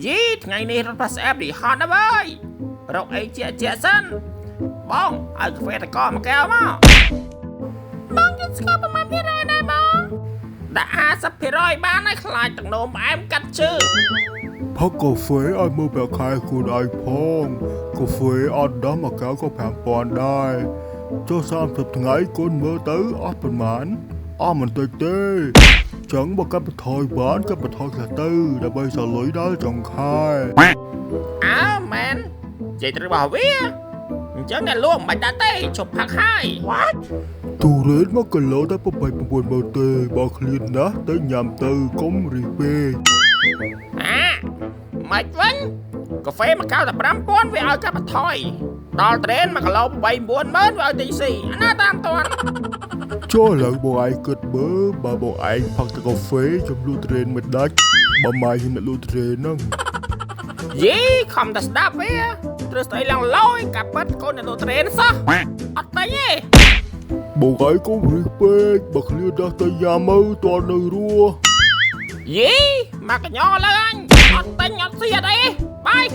យីថ្ងៃនេះរត់ប៉ាស្អែបនេះហត់ណាស់វើយរកអីជាជាសិនបងឲ្យកាហ្វេតកមួយកែវមកបងជិះស្គាល់ប្រហែលភាគរយដែរបងដាក់50%បានហើយខ្លាចទឹកនោមផ្អែមកាត់ជើង ផឹកកាហ្វេឲ្យមើលប្រាក់ខែខ្លួនឯងផងកាហ្វេអត់ដល់មួយកែវក៏5000ដែរចុះ30ថ្ងៃកូនមើលទៅអស់ប៉ុន្មានអស់មិនតិចទេចឹងបើកាត់បន្ថយបានកាត់បន្ថយខ្លះទៅដើម្បីសល់លុយដល់ចុងខែ អើមែននិយាយត្រូវរបស់វាអញ្ចឹងអ្នកលក់មិនបាច់ដាក់ទេជប់ផឹកហើយ What? ទូរេន1គីឡូតែ8 9មើលទេបើឃ្លានណាស់ទៅញ៉ាំទៅកុំរិះពេក អាមិនវិញកាហ្វេមួយកែវតែ5000វាឲ្យកាត់បន្ថយដល់ត្រេន1គីឡូ8 9ម៉ឺនវាឲ្យទីស៊ីអាណាតាមតាន់ ចុះឥឡូវបងឯងគិតមើលបើបងឯងផឹកតែកាហ្វេចំលក់ត្រេនមិនដាច់បើម៉ែខ្ញុំអ្នកលក់ត្រេនហ្នឹង យីខំតែស្ដាប់វាត្រូវស្អីឡើងលយកាប៉ិតកូនអ្នកលក់ត្រេនសោះអត់ទិញទេ បងឯងកុំរិះពេកបើឃ្លានណាស់ទៅញ៉ាំមើលតើនៅរស់ យីមកកញ្ញោលើអញអត់ទិញអត់ស៊ីអត់អីបាយ